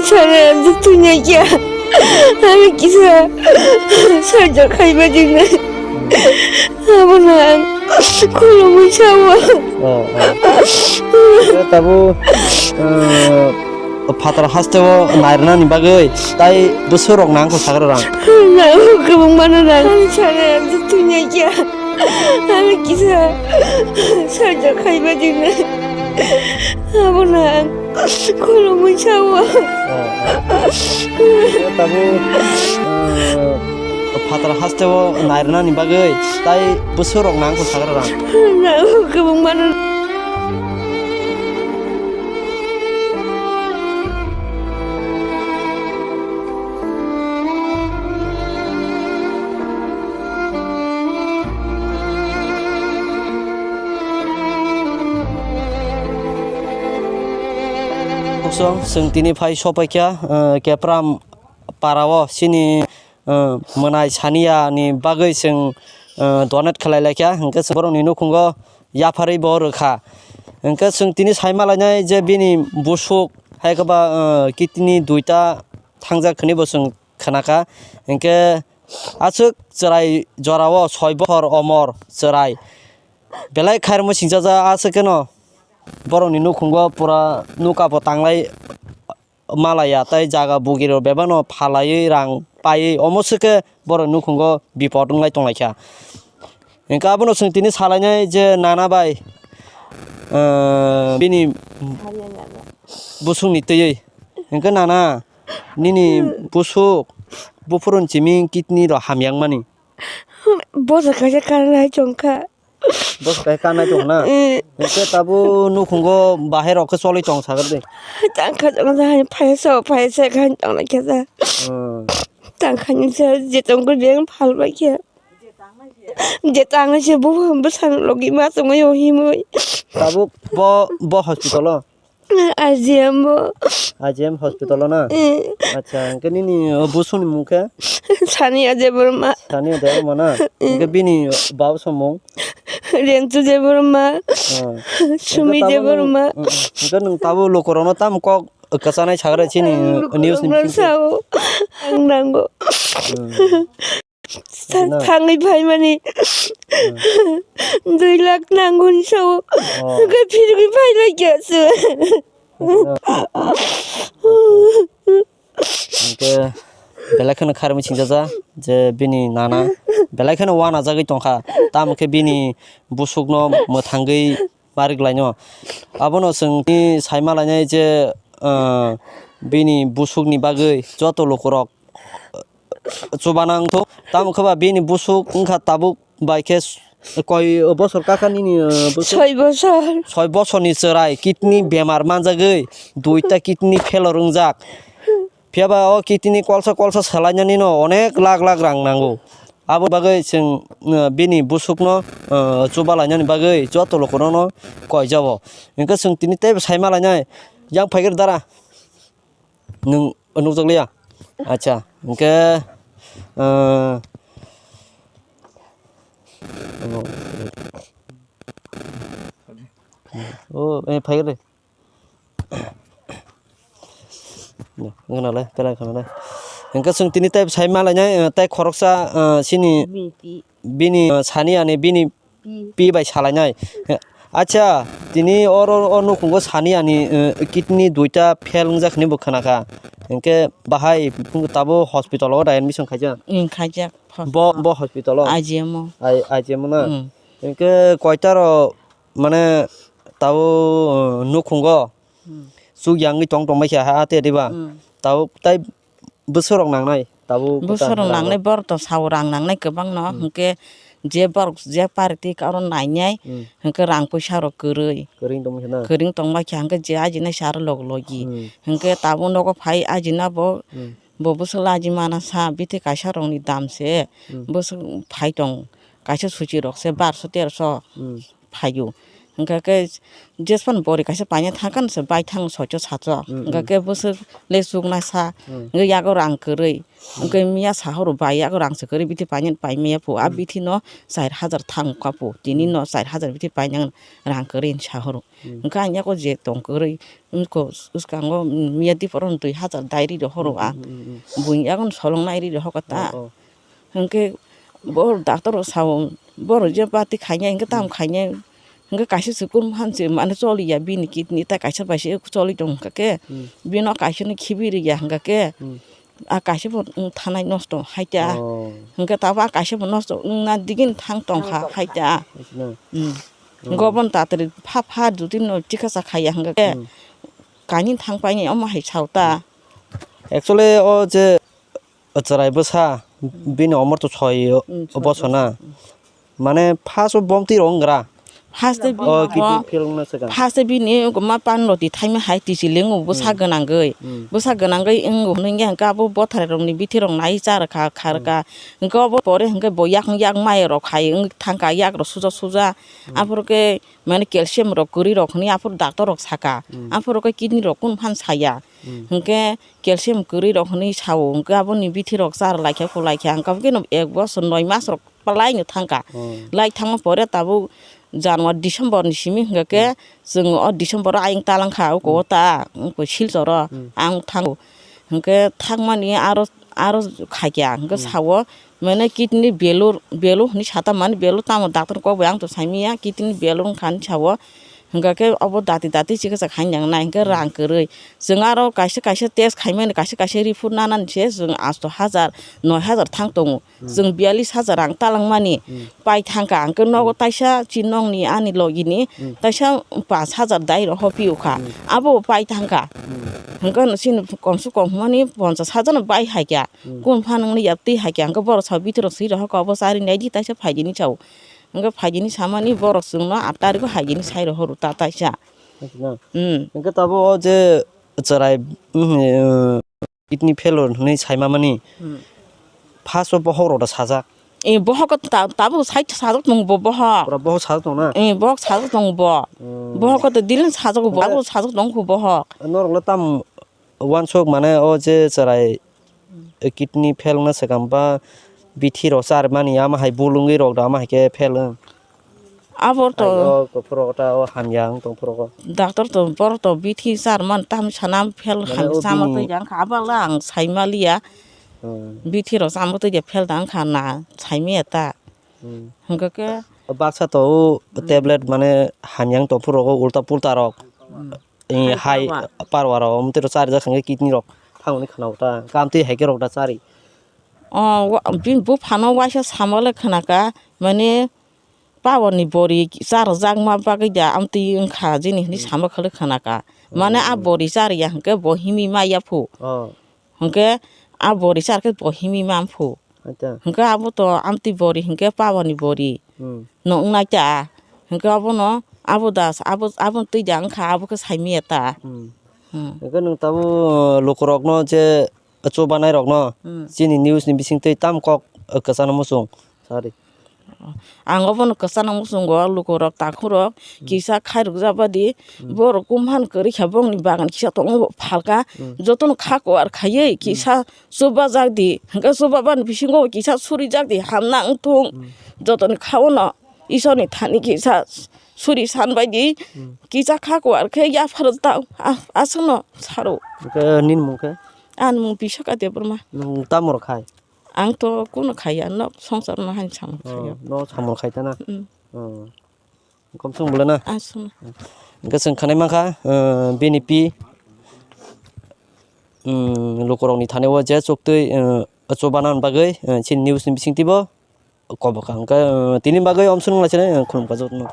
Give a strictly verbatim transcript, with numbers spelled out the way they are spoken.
Sare, ang twi nai kya. Ang kisa sajak khaiba jingnai. Abono ang khulumui sao. Oh, oh. Tabuk, eh, phatar hasteo nairwnani bagwi tai bwswk rok nang kho sagra rang. Nang kwbang mano rang. Sare, ang twi nai kya. Ang kisa sajak khaiba jingnai. Abono ang khulumui sao. Tabuk, eh, phatar hasteo nairwnani bagwi tai bwswk rok nang kho sagra rang. Nang kwbang mano. Koksong, chwng tini phai sopaikha, eh, Kepram parao chini, eh, mwnai saniya ni bagwi chwng, eh, donate khlai laikha, hwnkhe chwng borokni nukhungo yapharwi bo rwkha. Hwnkhe chwng tini saima lainai je bini busuk hai khe ba, eh, kidney duita thangjak hwnwi bo chwng khnakha. Hwnkhe aswk chwrai jorao soi bokhor omor chwrai belai khairokma singchaja aswk kheno borokni nukhungo pura nuka bo tanglai malaya tei jaga bugirok bebakno phalaiwi rang paiwi omo swkhe borok nukhungo bipot wnglai tonglaikha. Hwnkhe abono chwng tini salainai je nana bai, eh, bini busungni twiwi. Hwnkhe nana, nini busuk buphuruni chiming kidney rok hamya wngmani. Bosa kaisa kanlai chongkha. Bosa kaisa kanlai chongkha na? Eh. Hwnkhe tabuk nukhungo bahai rok khe choli tong sakha de. Tangkha tongkha hai phaisa phaisa khan tonglaikha. Hmm. Tangkha ni se je tongkha beng phalbaikha. Je tangnaise bo bwsang logi ma tongwi o himwi. Tabuk bo, bo hospital o? R G M o. R G M hospital o na? Eh. Acha, hwnkhe nini, o, busungni mung khe? Saniya Debbarma. Saniya Debbarma na? Eh. Hwnkhe bini baba samung? Rentu Debbarma. Oh. Sumi Debbarma. Hwnkhe tabuk nwng, mm, mm. Hwnkhe nwng tabuk lukurokno tamo kok kwchanai sagra chini news ni bisingtwi. Lukurokno sao. Ang nango. Hmm. Tha-, thangwi phaimani dui lakh nango hinwi sao. Oh. Hwnkhe phirogwi phailaikha se. Hwnkhe belai kheno kharwi singchaja je bini nana belai kheno uanajagwi tongkha. Tamo khe bini busukno mwthangwi marik laino. Abono chwng tini saima lainai je, ah, bini busukni bagwi joto lukurok, ah, chubanang thung. Tamo khe ba bini busuk wngkha tabuk bai khe s-, koi bosor kakha nini, ah, busuk? Soi bosor. Soi bosorni chwrai kidney bemar manjagwi duita kidney failure wngjak. Phiya ba o kidney kolsa kolsa salainani no onek lakh lakh rang nango. Abo bagwi chwng, uh, bini busukno, uh, chuba lainani bagwi joto lukurokno koi jabo. Hwnkhe chwng tini teibo saima lainai. Yang phai khe dara. Nwng nukjak liya? Acha, hwnkhe, uh, oh, eh, phai khe de. Wngkha nalai, belai wngkha nalai. Hwnkhe chwng tini tei sai malainai, eh, tei khoroksa, eh, chini bini pi, bini, eh, sani ani bini pi, pi bai salainai. Acha, tini oro o nukhungo sani ani, eh, kidney duita fail wngjak hinwi bo khnakha. Hwnkhe bahai tabuk hospital o da admission khaijak? Wng khaijak. Bo, bo hospital o? I G M o. I, I G M o na? Mm. Hwnkhe koita ro mane tabuk, uh, nukhungo, hmm, chuk yangwi tong tongbai kha ha, ha te diba? Hmm. Tabuk tai bwswk rok nangnai tabuk. Bwswk rok nangnai, borok to sao rang nangnai kwbangno, hmm, hwnkhe je borok je party oro nainai, hmm, hwnkhe rang puisa rok kwrwi. Kwrwi tongbai kha na? Kwrwi tongbai kha, hwnkhe je ajinai se aro log logi. Hmm. Hwnkhe tabuk nogo phai ajina bo, hmm, bo bwswk laji mana sa, bithi kaisa rokni dam se, hmm, bwswk phai tong. Kaisa suchi rok se barso terso, hmm, phaio. Hingkha khe jespan bori kaisa paina thangkha se bai thang soicho sacho. Hmm, hingkha hmm. Khe bwswk le chuknai sa, Hmm. Hingkhe yago rang kwrwi. Hmm. Hingkhe miya sahoro bai yago rang se kwrwi bithi paina pai maya phu. A Hmm. Bithi no char hajar thang kha phu. Tini Hmm. No char hajar bithi paina rang kwrwi sahoro. Hmm. Hingkhe ang yago je tong kwrwi wngkho swkango miya diporo dui hajar dai ri rohoro Hmm, ang. Hmm, hmm, hmm. Buini yago solong nai ri rohokha ta. Oh, oh. Hingkhe bo doctor rok sao, borok je bati khainai hingkhe tamo Hmm. Khainai. Hingkhe kaisa se kunu phan se mane choliya bini kidney tai kaisa bai se choli tong hingkha khe Hmm. Bino kaisa no khibi riya hingkha khe Hmm. A kaisa bo wng thanai nosto haita. Oh. Hingkhe tabo a kaisa bo nosto wngna digini thang tongkha haita. Haita. Hmm. Hmm. Hingkhe obono tatari pha pha dudimno chikasa khaiya hingkha khe Hmm. Kani thang paini omo hai sao ta. Hmm. Actually o je Chwrai bwsa, bini omor to soi o-, Hmm, soi bosor na. Bosor. Hmm. Mane, first o bomtwi rok wng gra. First o bini Oh, bo, kidney fail wngna swkang. First o bini ma pan roti thaima hai tisi lengo bwsa Hmm. gwnangwi. Hmm. Bwsa gwnangwi wng hwnwi hwnkhe abo bothai rokni bithi rok nai cha rwkha, kha Hmm. rwkha. Hwnkhe obo pore hwnkhe bo yakung yak mai rok khai wng thangkha, yak rok suja suja. Hmm. Aphuru khe mane calcium rok kwrwi rok hwnwi aphuru doctor rok saka. Hmm. Aphuru khe kidney rok kunu phan saya. Hmm. Hwnkhe calcium kwrwi rok hwnwi sao, hwnkhe aboni bithi rok char laikha, khu laikha, hwnkhe aboni ek bosor noi mas rok palai no thangkha. Hmm. Lai thangma pore tabuk January, December ni simi hwnkhe khe Hmm. Chwng o December o ayang talangkha, uko Hmm. o ta, uko Silchar o Hmm. ang thango. Hwnkhe thangmani aro, aro khaikha, hwnkhe Hmm. Sao, mane kidney failure, failure hwnwi sata mani failure tamo doctor kok bai ang to saimanya, kidney failure wngkha hwnwi sao. Hingkha khe obo dati dati chikisa khainai nangnai, hingkhe Hmm. Rang kwrwi. Chwng aro kaisa kaisa test khaimani, kaisa kaisa report nanani se chwng asto hajar, noi hajar thang tongo. Hmm. Chwng biyalish hajar rang talangmani Hmm. Pai thangkha, hingkhe nogo Hmm. Taisa chini nokni ani logini Hmm. Taisa panch hajar dai rok hopiyo kha. Hmm. Abo pai thangkha. Hmm. Hingkhe chini komse kom hwnmani ponchas hajar no bai haikha. Hmm. Kunu phan wngni yaptwi haikha, hingkhe borok sao bithi rok swi rohor kha, obo chari naidi taisa phaidi ni chao. Hingkhe phaidi ni samani borok chwngno aat tarikh o haidi ni sai rohoro ta taisa. Haikhe na? Hmm. Hingkhe tabuk o je chwrai, hmm, eh, kidney failure hwnwi saimamani Hmm. First o bohok rok da sajak. Eh, bohok ta-, tabuk sai sajak tongo bo bohok. Pura bohok sajak tongo na? Eh, bohok sajak tongo bo. Hmm. Bohok to daily sajak bo, Hingkhe tabuk sajak tongo bohok. Norok le tam Uansuk mane o je chwrai, eh, kidney fail wngna swkang ba bithi rok charmani ama hai bul wngwi rok da ama hai khe fail wng. Abo to Ai o kuphur rok ta o hamya wng tong phuru o. Doctor to borok to bithi charman tam sana fail Mane ham o chama bini twi jang kha abala ang saimaliya. Hmm. Bithi rok chama twi fail dang kha na saimaya ta. Hmm. Hwnkhe khe O baksa to o Hmm. tablet mane hamya wng tong phuru o ulta pulta rok. Hmm. Eh, hai Hai power. Power rok, omtwi rok chari jak hwnkhe kidney rok thangmani khna ta. Kamtwi hai khe rok da chari. O, wa-, bini buphano waisa samole khna ka, mane power ni bori charwjakma bagwi da amtwi wngkha jini hinwi Hmm. sama khwlwi khna ka. Mane a Hmm. Bori chariya hwnkhe bo himwi maya phu. Oh. Hwnkhe a Bori char khe bo himwi maya phu. Acha. Hwnkhe abo to amtwi bori hwnkhe power ni bori Hmm. no wngnai ta. Hwnkhe abono, abo das, abo, abo twi da wngkha, abo khe saimaya ta. Hmm. Hmm. Hwnkhe nwng tabuk lukurokno je chubanai rokno Hmm. chini news ni bisingtwi tam kok kwchangno muchung sadi. Ang obono kwchangno muchungo lukurok takhurok Hmm. kisa khairokjak badi Hmm. borok kumhan kwrwi kha bongni bagan kisa tongo phalka Hmm. jotono kha kuar khaiwi Hmm. kisa Chubajak di, hwnkhe chubabani bisingo kisa surijakdi, hamna wngthung. Hmm. Jotoni kha-o no Isorni thani kisa suri sanbaidi, Hmm. kisa kha kuar khe yapharw tao, a-, aswkno saro. Hwnkhe nini mung khe? Ani mung Biswaka Debbarma. Nwng tamo rw khai? Ang to kuno khaiya, nok songsarno haino samung Oh, khaiya. No samung khai ta na? Hmm. Oh. Komsong bole na? Aswkno. Hwnkhe chwng khanai mankha, uh, bini pi, um, lukurokni thani o je chuktwi, uh, chubanani bagwi, uh, chini news ni bisingtwi bo kobokha. Hwnkhe, uh, tini bagwi omsongo nang laisano, uh, khulumkha jotono.